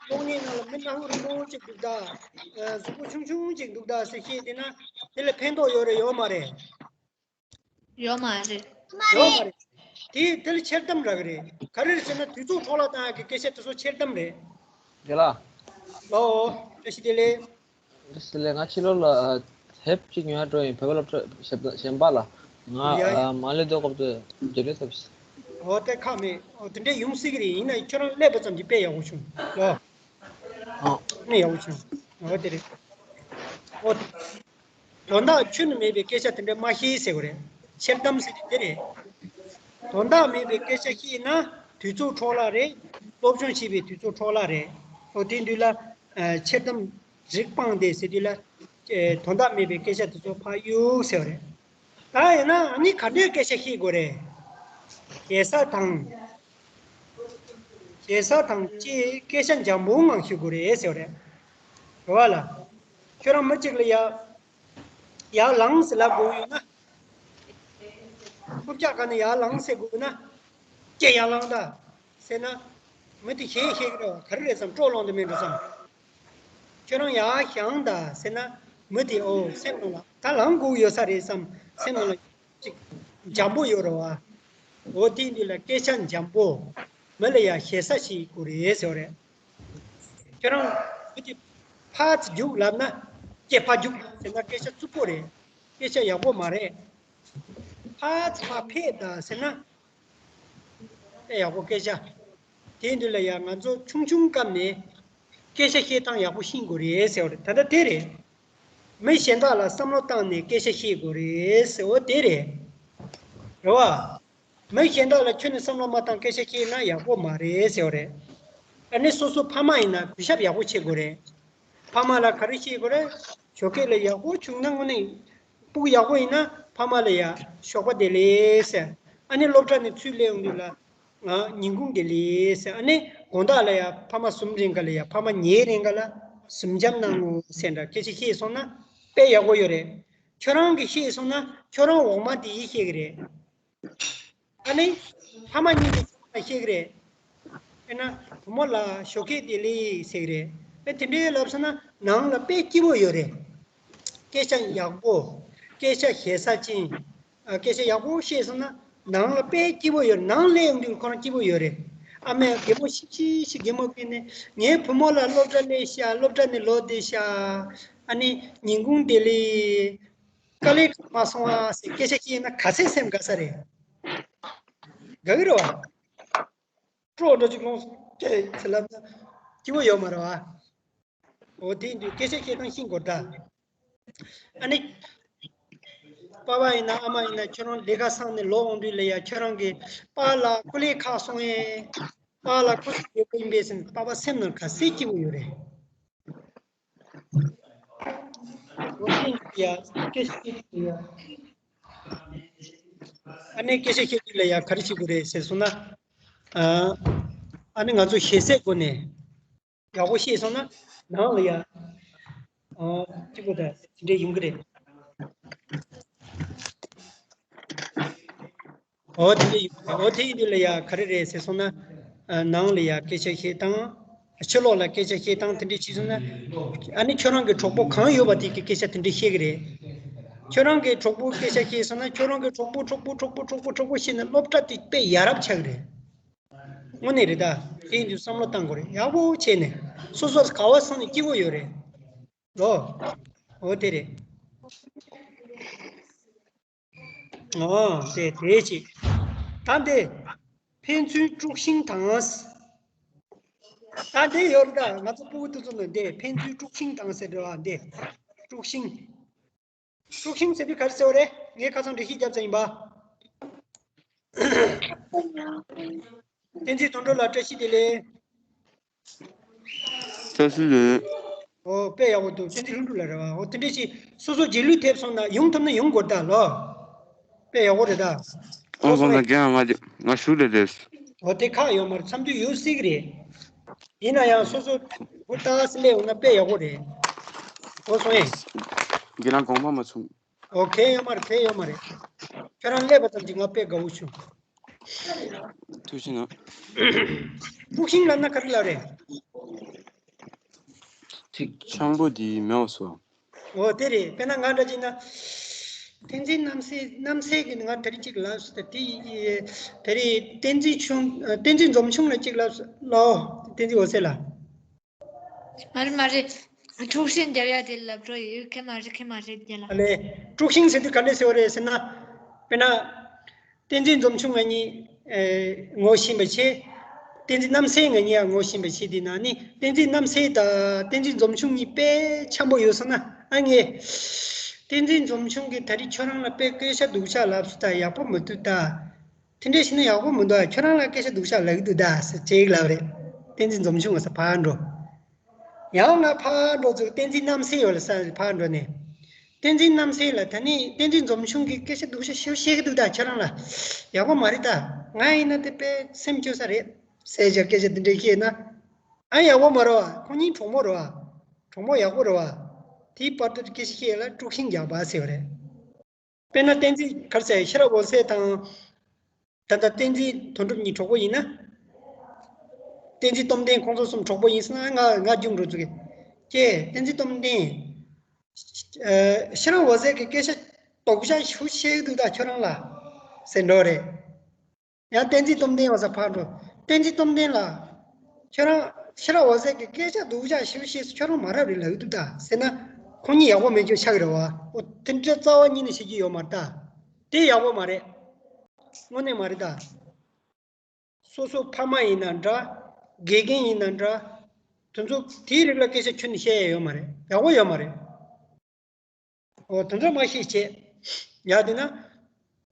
གློག་བརྙན་ནང་ལ་མི་སྣ་ཧུ་རིང་པོ་ཅིག་འདུག་ད། ཨ་གཟུགས་པོ་ཆུང་ཆུང་ཅིག་འདུག་ད་ཟེར་བཤད་བསྡད་ན་དེ་ལ་ཕན་ཐོགས་ཡོད་རེད་ཡོད་མ་རེད། ཡོད་མ་རེད། ཡོད་མ་རེད། དེ་དེ་ལ་འཆལ་གཏམ་རག་གི་རེད། ག་རེ་རེད་ཟེར་ན་དུས་ཚོད་འཕྲོ་བརླག་བཏང་ཡག་གི་སྐད་ཆ་དེ་ཚོ་འཆལ་གཏམ་རེད། དེ་ལ། ལོ། བཀྲ་ཤིས་བདེ་ལེགས། བཀྲ་ཤིས་བདེ་ལེགས། ང་ཕྱི་ལོགས་ལ་དེབ་ཅིག་ཉོ་ཡ་འགྲོ་ཡིན། བོད་པ་སློབ་གྲྭ་གཞན་པ་ལ། ང་ཡ། མ་སླེབས་དུས་སྐབས་དུ་འབྱོར་ཡོད་ཐུབ། འོ་དེ་ཁག་མེད། འོ་དེ་འདྲའི་ཡོང་སྲིད་ཀྱི་རེད། ཡིན་ན་ཁྱོད་རང་སླེབས་པ་ཙམ་གྱིས་དཔེ་ཡག་པོ་བྱུང་ལོ། ཨ་ནི་ཡག་པོ་བྱུང་། འོ་དེ་རེད། འོ། དོན་དག་ཁྱོན་ནས་མེད་པའི་སྐད་ཆ་དེ་འདྲ་མ་བཤད་ཟེར་བ་རེད། འཆལ་གཏམ་ཟེར་གྱི་དེ་རེད། དོན་དག་མེད་པའི་སྐད་ཆ་བཤད་ན་དུས་ཚོད་འཕྲོ་བརླག་རེད། སློབ་སྦྱོང་བྱེད་པའི་དུས་ཚོད་འཕྲོ་བརླག་རེད། འོ་དེ་དུས་ལ་འཆལ་གཏམ་རིགས་སྤངས་ཏེ་ཟེར་དུས་ལ་དོན་དག་མེད་པའི་སྐད་ཆ་དེ་ཚོ་ཕར་གཡུག་ཟེར་བ་རེད། ད་ཡིན་ན་ཨ་ནི་ག་འདྲའི་སྐད་ཆ་བཤད་དགོས་རེད། ཞེ་ས་དང་། ཞེ་ས་དང་བཅས་སྐད་ཆ་འཇམ་པོའི་ངང་བཤད་དགོས་རེད་ཟེར་བ་རེད། རེད་བ་ལ། ཁྱོད་རང་མི་གཅིག་ལ་ཡ། ཡར་ལངས་ཟེར་ལབ་དགོས་ཡོད་ན། རྐུབ་བཀྱག་ག་ནས་ཡར་ལངས་ཟེར་དགོས་ན། ཀྱེ་ཡར་ལངས་ད། ཟེར་ན། མི་དེ་ཞེད་ཤེས་ཀྱི་རེད་བ། ག་རེ་རེད་བསམ། སྤྲོ་ལངས་དུ་མེད་འགྲོ་བསམ། ཁྱོད་རང་ཡར་བཞེངས་ད་ཟེར་ན། མི་དེ་ཨོ་སེམས་ནང་ལ་ད་ལངས་དགོས་ཡོད་ས་རེད་བསམ། སེམས་ནང་ལ་ཅིག་འཇམ་པོ་ཡོད་རེད་བ། འོ་དེ་འདི་ལ་སྐད་ཆ་འཇམ་པོ། མི་ལ་ཡ་ཞེ་ས་ཞིག་དགོས་རེད་ཟེར་བ་རེད། ཁྱོད་རང་མི་དེ་ཕར་ཚུར་རྒྱུགས་ལབ་ན། ཀྱེ་ཕར་རྒྱུགས་ཟེར་ན་སྐད་ཆ་རྩུབ་པོ་རེད། སྐད་ཆ་ཡག་པོ་མ་རེད། ཕར་ཚུར་ཕར་ཕེབས་དང་ཟེར་ན། དཔེ་ཡག་པོ་སྐད་ཆ། དེ་འདི་ལ་ཡང་ང་ཚོ་ཆུང་ཆུང་སྐབས་ནས་སྐད་ཆ་བཤད་སྟངས་ཡག་པོ་ཤེས་དགོས་རེད་ཟེར་བ་རེད། ད་ལྟ་དེ་རེད། མི་གཞན་དག་ལ་བསམ་བློ་བཏང་ནས་སྐད་ཆ་བཤད་དགོས་རེད་ཟེར་བ་དེ་རེད། རེད་བ། མི་གཞན་དག་ལ་ཁྱོན་ནས་བསམ་བློ་མ་བཏང་སྐད་ཆ་བཤད་ན་ཡག་པོ་མ་རེད་ཟེར་བ་རེད། ཨ་ནི་སོ་སོ་ཕ་མ་ཡིན་ན་གུས་ཞབས་ཡག་པོ་བྱེད་དགོས་རེད། ཕ་མ་ལ་ག་རེ་བཤད་དགོས་རེད། ཞོགས་ཀས་ལ་ཡག་པོ་བྱུང་ན་དངོས་གནས་སྤུ་གུ་ཡག་པོ་ཡིན་ན་ཕ་མ་ལ་ཡ་ཞོགས་པ་བདེ་ལེགས་ཟེར། ཨ་ནི་སློབ་གྲྭ་ནས་ཚུར་སླེབས་ཡོང་དུས་ལ་ང་ཉིན་གུང་བདེ་ལེགས་ཟེར། ཨ་ནི་དགོང་དག་ལ་ཡ་ཕ་མ་གསུམ་རིང་ག་ལ་ཡ་ཕ་མ་ཉལ་རིང་ག་ལ་གཟིམ་འཇམ་གནང་ངོ་ཟེར་འདྲ་སྐད་ཆ་བཤད་སོང་ན་དཔེ་ཡག་པོ་ཡོད་རེད། ཁྱོད་རང་གིས་བཤད་སོང་ན་ཁྱོད་རང་འོག་མ་དེ་ཡིས་བཤད་གི་རེད། ཨ་ནི། ཕ་མ་གཉིས་ཀྱིས་ཚང་མ་ལ་བཤད་ཀྱི་རེད། དཔེར་ན། བུ་མོ་ལ་ཞོགས་ཀས་བདེ་ལེགས་ཟེར་གྱི་རེད། ཨེ་དེ་འདྲའི་ལབ་སོང་ན་ནང་ལ་དཔེ་སྐྱིད་པོ་ཡོད་རེད། སྐད་ཆ་ཡག་པོ། སྐད་ཆ་ཞེ་ས་ཅན། ཨ་སྐད་ཆ་ཡག་པོ་བཤད་སོང་ན་ནང་ལ་དཔེ་སྐྱིད་པོ་ཡོད་རེད། ནང་སླེབས་ཡོང་དུས་ཁོ་རང་སྐྱིད་པོ་ཡོད་རེད། ཨ་མས་གད་མོ་ཤིག་ཤིག་ཤིག་གད་མོ་བགད་ནས་ངའི་བུ་མོ་ལ་སློབ་གྲྭ་སླེབས་ཤག་སློབ་གྲྭ་ནས་ལོག་བསྡད་ཤག་ཨ་ནི་ཉིན་གུང་བདེ་ལེགས། དཀའ་ལས་ཁག་མ་སོང་ཨ་ཟེར་སྐད་ཆ་བཤད་ན་ག་ཚད་སེམས་དགའ་ས་རེད། དགའ་གི་རེད་བ། སྤྲོ་འདྲ་ཅིག་ལོངས་སུ་སྐྱེས་ཚེ་ལབ་ན་སྐྱིད་པོ་ཡོད་མ་རེད་བ། འོ་དེ་ཡིན་དུས་སྐད་ཆ་བཤད་སྟངས་ཤེས་དགོས་ད། ཨ་ནི། པ་ཕ་ཡིན་ན་ཨ་མ་ཡིན་ན་ཁྱོད་རང་ལས་ཀ་སང་ནས་ལོག་འོང་དུས་ལ་ཡ་ཁྱོད་རང་གིས་པཱ་ལགས་སྐུ་ལས་ཁག་སོང་ཨེ། པཱ་ལགས་སྐུ་གཟུགས་ཡོད་པོ་ཡིན་པས་ཟེར་ནས་པ་ཕ་སེམས་ནང་ག་ཚད་སྐྱིད་པོ་ཡོད་རེད། འོ་དེ་ཡིན་དུས་ཡ་སྐད་ཆ་བཤད་དུས་ཡ། ཨ་ནི་སྐད་ཆ་བཤད་དུས་ལ་ཡ་ག་རེ་བྱེད་དགོས་རེད་ཟེར་སོང་ན། ཨ་ཨ་ནི་ང་ཚོ་ཞེ་སའི་སྒོ་ནས་ཡག་པོ་ཤེས་སོང་ན་ནང་ལ་ཡ། ཨ་སྐྱིད་པོ་དང་དེ་འདྲ་ཡོང་གི་རེད། འོ་དེ་འདྲ་ཡོང་གི་རེད། འོ་དེ་ཡིན་དུས་ལ་ཡ་ག་རེ་རེད་ཟེར་སོང་ན། ཨ་ནང་ལ་ཡ་སྐད་ཆ་བཤད་སྟངས། ཕྱི་ལོགས་ལ་སྐད་ཆ་བཤད་སྟངས་དེ་འདྲ་བྱས་སོང་ན། ཨ་ནི་ཁྱོད་རང་གི་གྲོགས་པོ་གང་ཡོད་པ་དེ་གི་སྐད་ཆ་དེ་འདྲ་བཤད་གི་རེད། ཁྱོད་རང་གི་གྲོགས་པོ་སྐད་ཆ་བཤད་སོང་ན་ཁྱོད་རང་གི་གྲོགས་པོ་གྲོགས་པོ་གྲོགས་པོ་གྲོགས་པོ་གྲོགས་པོ་བཤད་ན་སློབ་གྲྭ་དེ་དཔེ་ཡ་རབས་ཆགས་གི་རེད། དངོས་གནས་རེད་ད། དེ་ཡིན་དུས་བསམ་བློ་བཏང་དགོས་རེད། ཡག་པོ་བྱས་ནས་སོ་སོ་ག་བ་སོང་ནས་སྐྱིད་པོ་ཡོད་རེད། ལོ། འོ་དེ་རེད། ཨོ་དེ་དེ་ཅིག་ད་འདི། ཕན་ཚུན་དཀྲུག་ཤིང་དང་། ད་འདི་ཡོད་རེད་ད། ང་ཚོ་སྤུ་གུ་དེ་ཚོ་ནས་འདི་ཕན་ཚུན་དཀྲུག་ཤིང་དང་ཟེར་འདྲ་བ་འདི། དཀྲུག་ཤིང་། དཀྲུག་ཤིང་ཟེར་དུས་ག་རེ་ཟེར་བ་རེད། ངས་ཁ་སང་འགྲེལ་བཤད་བརྒྱབ་ཚར་ཡིན་པ། བསྟན་འཛིན་དོན་གྲུབ་ལགས་བཀྲ་ཤིས་བདེ་ལེགས། བཀྲ་ཤིས་བདེ་ལེགས། ཨོ་དཔེ་ཡག་པོ་འདུག་བསྟན་འཛིན་ལྷུན་གྲུབ་ལགས་རེད་བ། ཨོ་དེ་འདྲ་ཞིག་སོ་སོ་རྗེས་ལུས་ཐེབས་སོང་ན་ཡོང་ཐུབ་ན་ཡོང་དགོས་ད་ལོ། དཔེ་ཡག་པོ་རེད་ད། ཨོ་ཨོ་སོང་ང་ངས། རྒན་ང་ང་ཞུ་ལས་རེད། ཨོ་དེ་ཁག་ཡོད་མ་རེད། འཚམས་འདྲི་ཡོད་སྲིད་གི་རེད། ཡིན་ན་ཡང་སོ་སོ་ཧུར་ཐག་སེ་སླེབས་ཡོང་ན་དཔེ་ཡག་པོ་རེད། ཨོ་སོང་ཨེ། རྒན་ལགས་དགོངས་པ་མ་ཚོམ། ཨོ་ཁྱད་ཡོད་མ་རེད། ཁྱད་ཡོད་མ་རེད། ཁྱོད་རང་སླེབས་པ་ཙམ་གྱིས་ང་དཔེ་དགའ་བོ་བྱུང་། ཐུགས་རྗེ་གནང་། དཀྲུག་ཤིང་ལབ་ན་ག་རེ་ལབ་རེད། ཐིག་ཆང་པོ་འདི་མེད་སོ། ཨོ་དེ་རེད། དཔེར་ན་ང་འདྲ་ཅིག་ན། བསྟན་འཛིན་རྣམ་སྲས་རྣམ་སྲས་ཀྱི་ང་དེ་རིང་གཅིག་ལབ་སོང་། དེ་དེ་རེད། བསྟན་འཛིན་ཆུང་བསྟན་འཛིན་འཛོམས་ཆུང་ལ་གཅིག་ལབ་སོང་ལོ། བསྟན་འཛིན་འོད་ཟེར་ལ། མ་རེད་མ་རེད། དཀྲུག་ཤིང་རྒྱག་ཡ་དེ་ལབ་འགྲོ་ཡོད་ཁྱད་མ་རེད་ཁྱད་མ་རེད་རྒྱ་ལ། ཨ་ལས། དཀྲུག་ཤིང་ཟེར་དུས་ག་འདྲ་ཟེར་བ་རེད་ཟེར་ན། དཔེར་ན། བསྟན་འཛིན་འཛོམས་ཆུང་ང་གཉིས། ཨེ། ངོ་ཤེས་པ་བྱས། བསྟན་འཛིན་རྣམ་སྲས་ང་གཉིས་ཡང་ངོ་ཤེས་པ་བྱས་དེ་ན་ནི་བསྟན་འཛིན་རྣམ་སྲས་དང་བསྟན་འཛིན་འཛོམས་ཆུང་གཉིས་དཔེ་འཆམ་པོ་ཡོད་སོང་ན་ཨ་ངས། བསྟན་འཛིན་འཛོམས་ཆུང་གིས་ད་རེས་ཁྱོད་རང་ལ་དཔེ་སྐད་ཆ་སྡུག་ཅག་ལབ་སོང་ད་ཡག་པོ་མི་འདུག་ད། དེ་འདྲས་བྱས་ན་ཡག་པོ་མི་འདུག་ཨ། ཁྱོད་རང་ལ་སྐད་ཆ་སྡུག་ཤག་ལབ་ཀྱི་འདུག་ད་ཟེར་ཅིག་ལབ་རེད། བསྟན་འཛིན་འཛོམས་ཆུང་ང་ས་ཕར་འགྲོ། ཡང་ང་ཕར་འགྲོ་ཚུར་བསྟན་འཛིན་རྣམ་སྲས་ཡོད་ལ་ས་ཕར་འགྲོ་ནས། བསྟན་འཛིན་རྣམ་སྲས་ལ་ད་ནི་བསྟན་འཛིན་འཛོམས་ཆུང་གིས་སྐད་ཆ་སྡུག་ཤག་ཞེ་པོ་བཤད་ཀྱི་འདུག་ད་ཁྱོད་རང་ལ། ཡག་པོ་མ་རེད་ད། ང་ཡིན་ན་དེ་དཔེ་སེམས་སྐྱོ་ས་རེད། ཟེར་བྱས་སྐད་ཆ་འདི་འདྲས་བཤད་ན། ཨ་ཡག་པོ་མ་རེད་བ། ཁོ་གཉིས་གྲོགས་མོ་རེད་བ། གྲོགས་མོ་ཡག་པོ་རེད་བ། དེའི་བར་དུ་སྐད་ཆ་བཤད་ལ་དཀྲུག་ཤིང་རྒྱག་པ་ཟེར་བ་རེད། དཔེར་ན་བསྟན་འཛིན་ག་རེ་ཟེར་ཤེས་རབ་འོད་ཟེར་དང་། ད་ལྟ་བསྟན་འཛིན་དོན་གྲུབ་གཉིས་གྲོགས་པོ་ཡིན་ན། བསྟན་འཛིན་སྟོབས་ལྡན་ཁོང་ཚོ་གསུམ་གྲོགས་པོ་ཡིན་ཟེར་ན་ང་ང་རྒྱུགས་འགྲོ་ཚུགས་གི། ཀྱེ་བསྟན་འཛིན་སྟོབས་ལྡན། ཨ། ཤེས་རབ་འོད་ཟེར་གྱི་སྐད་ཆ་དོག་ཤ་ཞུ་ཤེས་ཀྱི་འདུག་ད་ཁྱོད་རང་ལ། ཟེར་འགྲོ་རེད། ཡང་བསྟན་འཛིན་སྟོབས་ལྡན་འོ་ས་ཕར་འགྲོ། བསྟན་འཛིན་སྟོབས་ལྡན་ལགས། ཁྱོད་རང་ཤེས་རབ་འོད་ཟེར་གྱི་སྐད་ཆ་སྡུག་ཅག་ཞིབ་ཤེས་སུ་ཁྱོད་རང་མ་རབས་རེད་ལབ་འདུག་ད་ཟེར་ན། ཁོང་གཉིས་ཡག་པོ་མེད་རྒྱུ་ཆགས་རེད་བ། འོ་དེ་འདྲའི་རྩ་བ་ཉིད་ནས་བྱེད་ཀྱི་ཡོད་མ་རེད་ད། དེ་ཡག་པོ་མ་རེད། དངོས་གནས་མ་རེད་ད། སོ་སོ་ཕ་མ་ཡིན་ན་འདྲ། དགེ་རྒན་ཡིན་ན་འདྲ། དེ་ཚོ་དེའི་རིགས་ལ་སྐད་ཆ་ཁྱོན་ནས་བཤད་ཡ་ཡོད་མ་རེད། ཡག་པོ་ཡོད་མ་རེད། འོ་དེ་ཚོ་མ་ཤེས་བྱས། ཡ་དེ་ན།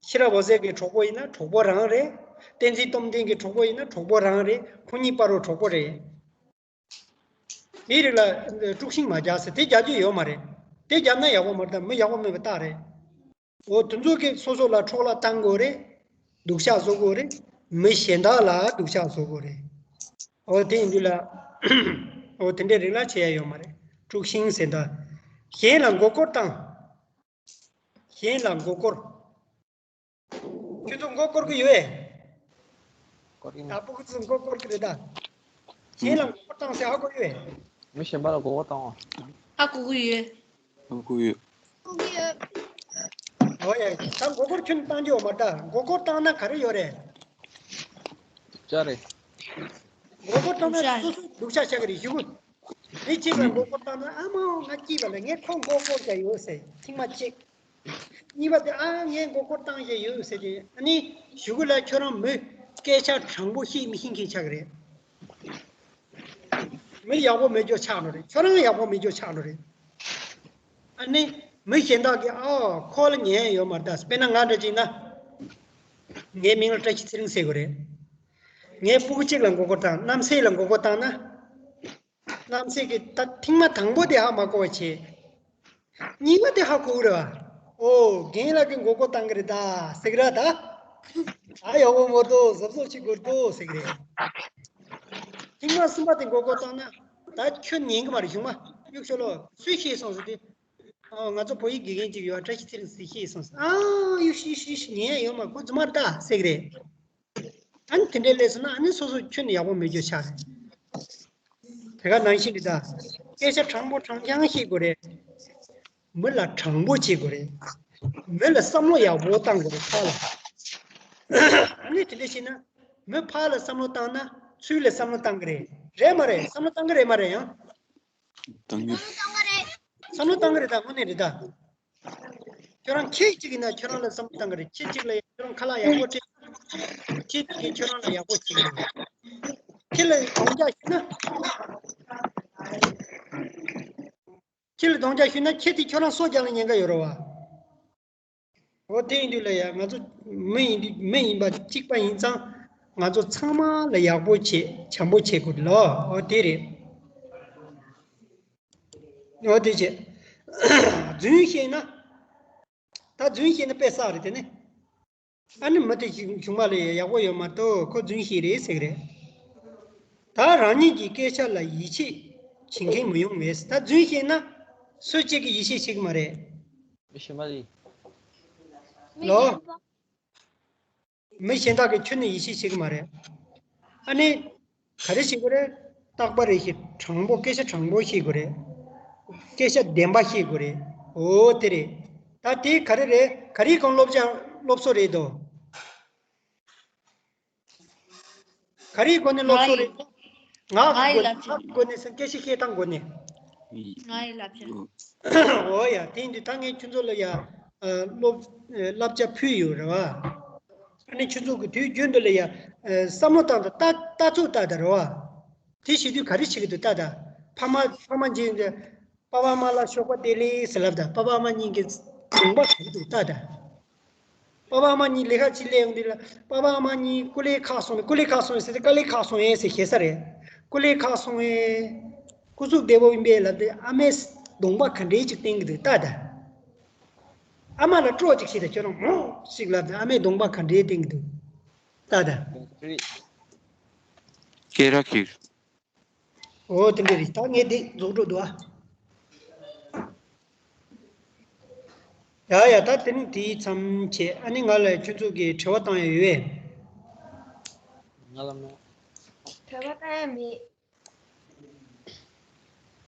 ཤེས་རབ་འོད་ཟེར་གྱི་གྲོགས་པོ་ཡིན་ན་གྲོགས་པོ་རང་རེད། བསྟན་འཛིན་སྟོབས་ལྡན་གྱི་གྲོགས་པོ་ཡིན་ན་གྲོགས་པོ་རང་རེད། ཁོ་གཉིས་བར་རུ་གྲོགས་པོ་རེད། དེའི་རིགས་ལ་དཀྲུག་ཤིང་མ་རྒྱག་ཟེར་དེ་རྒྱག་རྒྱུ་ཡོད་མ་རེད། དེ་བརྒྱབ་ན་ཡག་པོ་མ་རེད་ད་མི་ཡག་པོ་མེད་པ་རྟགས་རེད། འོ་དེ་ཚོ་གིས་སོ་སོ་ལ་འཕྲོག་བརླག་བཏང་དགོས་རེད། སྡུག་ཤག་བཟོ་དགོས་རེད། མི་གཞན་དག་ལ་སྡུག་ཤག་བཟོ་དགོས་རེད། འོ་དེ་ཡིན་དུས་ལ། འོ་དེ་འདྲའི་རིགས་ལ་བྱེད་ཡ་ཡོད་མ་རེད། དཀྲུག་ཤིང་ཟེར་ད། གཞན་ལ་མགོ་སྐོར་བཏང་། གཞན་ལ་མགོ་སྐོར། ཁྱོད་ཚོ་མགོ་སྐོར་གི་ཡོད་པས། སྐོར་གི་ད་ཕྲུ་གུ་ཚོ་མགོ་སྐོར་གི་རེད་ད། གཞན་ལ་མགོ་སྐོར་བཏང་ཟེར་ཧ་གོ་ཡོད་པས། མི་གཞན་པ་ལ་མགོ་སྐོར་བཏང་བ། ཧ་གོ་གི་ཡོད། ཧ་གོ་ཡོད། འོ་ཡ། ད་མགོ་སྐོར་ཁྱོད་བཏང་རྒྱུ་ཡོད་མ་རེད་ད། མགོ་སྐོར་བཏང་ན་ག་རེ་ཡོད་རེད། སྡུག་ཅག་རེད། མགོ་སྐོར་བཏང་ན་སྡུག་ཅག་སོ་སོ་སྡུག་ཅག་ཆགས་ཀྱི་རེད་ཞུ་གི། མི་གཅིག་ལ་མགོ་སྐོར་བཏང་ན་ཨ་མ་ང་སྐྱིད་པ་ལ་ངས་ཁོ་མགོ་སྐོར་བྱས་ཡོད་ཟེར་ཐེངས་མ་གཅིག་གཉིས་པ་དེ་ཨ་ངས་མགོ་སྐོར་བཏང་བཞིན་ཡོད་ཟེར་ཏེ་ཨ་ནི་གཞུག་གུ་ལ་ཁྱོད་རང་མི་སྐད་ཆ་དྲང་པོ་བཤད་མི་ཤེས་མཁན་ཆགས་ཀྱི་རེད། མི་ཡག་པོ་མེད་རྒྱུ་ཆགས་འགྲོ་རེད། ཁྱོད་རང་ཡག་པོ་མེད་རྒྱུ་ཆགས་འགྲོ་རེད། ཨ་ནི་མི་གཞན་དག་གིས་ཨ་ཁོ་ལ་ཉན་ཡོད་མ་རེད་ད། དཔེར་ན་ང་འདྲ་ཅིག་ན་ངའི་མིང་ལ་བཀྲ་ཤིས་ཚེ་རིང་ཟེར་དགོས་རེད། ངའི་སྤུ་གུ་གཅིག་ལ་མགོ་སྐོར་བཏང་རྣམ་སྲས་ལ་མགོ་སྐོར་བཏང་ན། རྣམ་སྲས་ཀྱིས་ད་ཐེངས་མ་དང་པོ་དེ་ཧ་མ་གོ་བ་བྱས། གཉིས་པ་དེ་ཧ་གོ་གི་རེད་བ། ཨོ་རྒན་ལགས་ཀྱིས་མགོ་སྐོར་བཏང་གི་རེད་ད་ཟེར་གི་ར་ད། ཨ་ཡག་པོ་མོ་དོ་གཟབ་གཟབ་བྱེད་དགོས་དོ་ཟེར་གི་རེད། ཐེངས་མ་གསུམ་པ་དེ་མགོ་སྐོར་བཏང་ན་ད་ཁྱོད་ཉན་གི་མ་རེད་གཞུག་མ་གཡུག་ཤོ་ལོ་སུས་ཤེས་སོང་ཟེར་དུས། ཨོ་ང་ཚོ་བོད་ཡིག་དགེ་རྒན་གཅིག་ཡོད་བཀྲ་ཤིས་ཚེ་རིང་ཟེར་ཤེས་སོང་ཟེར། ཨ་ཡུག་ཤི་ཤི་ཤི་ཉན་ཡ་ཡོད་མ་ཁོ་རྫུན་མ་རེད་ད་ཟེར་གི་རེད། ཨ་ནི་དེ་འདྲའི་ལས་སོང་ན་ཨ་ནི་སོ་སོ་ཁྱོན་ནས་ཡག་པོ་མེད་རྒྱུ་ཆགས་རེད། དེ་ག་ནང་བཞིན་རེད་ད། སྐད་ཆ་དྲང་པོ་དྲང་རྐྱང་བཤད་དགོས་རེད། མི་ལ་དྲང་པོ་བྱེད་དགོས་རེད། མི་ལ་བསམ་བློ་ཡག་པོ་བཏང་དགོས་རེད་ཕར་ལ། ཨ་ནི་དེ་འདྲ་བྱས་ན་མི་ཕར་ལ་བསམ་བློ་བཏང་ན་ཚུར་ལ་བསམ་བློ་བཏང་གི་རེད། རེད་མ་རེད། བསམ་བློ་བཏང་གི་རེད་མ་རེད་ཡང་། བཏང་གི་རེད། བསམ་བློ་བཏང་གི་རེད་ད་དངོས་གནས་རེད་ད། ཁྱོད་རང་ཁྱེད་གཅིག་ཡིན་ན་ཁྱོད་རང་ལ་བསམ་བློ་བཏང་གི་རེད། ཁྱེད་གཅིག་ལ་ཁྱོད་རང་ཁ་ལག་ཡག་པོ་སྤྲད། ཁྱེད་གཅིག་གིས་ཁྱོད་རང་ལ་ཡག་པོ་བྱེད་ཀྱི་རེད། ཁྱེད་ལ་དོགས་འཆར་ཞུས་ན། ཁྱེད་ལ་དོགས་འཆར་ཞུས་ན་ཁྱེད་དེ་ཁྱོད་རང་སྲོག་རྒྱག་ལ་ཉེན་ཁ་ཡོད་རེད་བ། འོ་དེ་ཡིན་དུས་ལ་ཡ་ང་ཚོ་མི་ཡིན་དུས་མི་ཡིན་པ་གཅིག་པ་ཡིན་ཙང་ང་ཚོ་ཚང་མ་ལ་ཡག་པོ་བྱེད་བྱམས་པོ་བྱེད་དགོས་ལོ། འོ་དེ་རེད། འོ་དེ་བྱེད། རྫུན་བཤད་ན། ད་རྫུན་བཤད་ན་དཔེ་བསགས་རེད་དེ་ནི། ཨ་ནི་མི་དེ་གཞུག་མ་ལ་ཡག་པོ་ཡོད་མ་གཏོགས་ཁོ་རྫུན་བཤད་རེད་ཟེར་གི་རེད། ད་རང་ཉིད་ཀྱི་སྐད་ཆ་ལ་ཡིད་ཆེས་བྱེད་མཁན་མི་ཡོང་བས། ད་རྫུན་བཤད་ན་སུ་གཅིག་གིས་ཡིད་ཆེས་བྱེད་ཀྱི་མ་རེད། མི་ཤེས་མ་རེད། ལོ། མི་གཞན་དག་གིས་ཁྱོན་ནས་ཡིད་ཆེས་བྱེད་ཀྱི་མ་རེད། ཨ་ནི། ག་རེ་བྱེད་དགོས་རེད། རྟག་པ་རེ་བཞིན་དྲང་པོ་སྐད་ཆ་དྲང་པོ་བཤད་དགོས་རེད། སྐད་ཆ་བདེན་པ་བཤད་དགོས་རེད། འོ་དེ་རེད། ད་དེ་ག་རེ་རེད། ག་རེའི་སྒང་སློབ་སྦྱོང་སློབ་གསོ་རེད་དོ། ག་རེའི་སྒོ་ནས་སློབ་གསོ་རེད། ངག་གི་སྒོ་ནས། ངག་གི་སྒོ་ནས་སེམས་སྐད་ཆ་བཤད་སྟངས་སྒོ་ནས། ང་ཡི་བསླབ་བྱ། འོ་ཡ། དེ་ཡིན་དུས་ད་ངས་ཁྱོད་ཚོ་ལ་ཡ་སློབ་བསླབ་བྱ་ཕུལ་ཡོད་རེད་བ། ཨ་ནི་ཁྱོད་ཚོ་གི་དུས་རྒྱུན་དུ་ལ་ཡ་བསམ་བློ་བཏང་དང་ལྟ་ལྟ་ཚུལ་ལྟ་དང་རེད་བ། དེ་བྱེད་དུས་ག་རེ་བྱེད་ཀྱི་འདུག་ལྟ་དང་། ཕ་མ་ཕ་མ་འཇིག་པ་པ་མ་ལ་ཤོག་པ་དེ་ལས་ཟེར་ལབ་དང་། པ་པ་མ་གཉིས་ཀྱི་གདོང་པ་ག་རེ་འདུག་ལྟ་དང་། པ་པ་མ་གཉིས་ལས་ཀ་ཅིག་ལས་ཡོང་དུས་ལ། པ་པ་མ་གཉིས་ཀུ་ལེ་ཁག་སོང་བས། ཀུ་ལེ་ཁག་སོང་བས་ཟེར་ཏེ་དཀའ་ལས་ཁག་སོང་ཡས་ཟེར་ཞེ་ས་རེད། ཀུ་ལེ་ཁག་སོང་བས་སྐུ་གཟུགས་བདེ་པོ་ཡིན་པས་ལབ་སྟེ་ཨ་མས་གདོང་པ་ག་འདྲས་ཅིག་བསྟན་གྱི་འདུག་ལྟ་དང་། ཨ་མ་ལ་སྤྲོ་ཅིག་བྱེད་དང་། ཁྱོད་རང་མོ་ཞིག་ལབ་དང་། ཨ་མས་གདོང་པ་ག་འདྲས་བསྟན་གྱི་འདུག་ལྟ་དང་། སྐད་ར་ཁིར། འོ་དེ་འདྲ་རེད། ད་ངས་དེ་རྫོགས་འགྲོ་འདུག་ཨ། ཡ་ཡ། ད་དེ་ནི་དེའི་མཚམས་བྱས། ཨ་ནི་ང་ལ་ཁྱོད་ཚོ་གིས་དྲི་བ་བཏང་ཡ་ཡོད་པས། ང་ལ་མེད། དྲི་བ་བཏང་ཡ་མེད།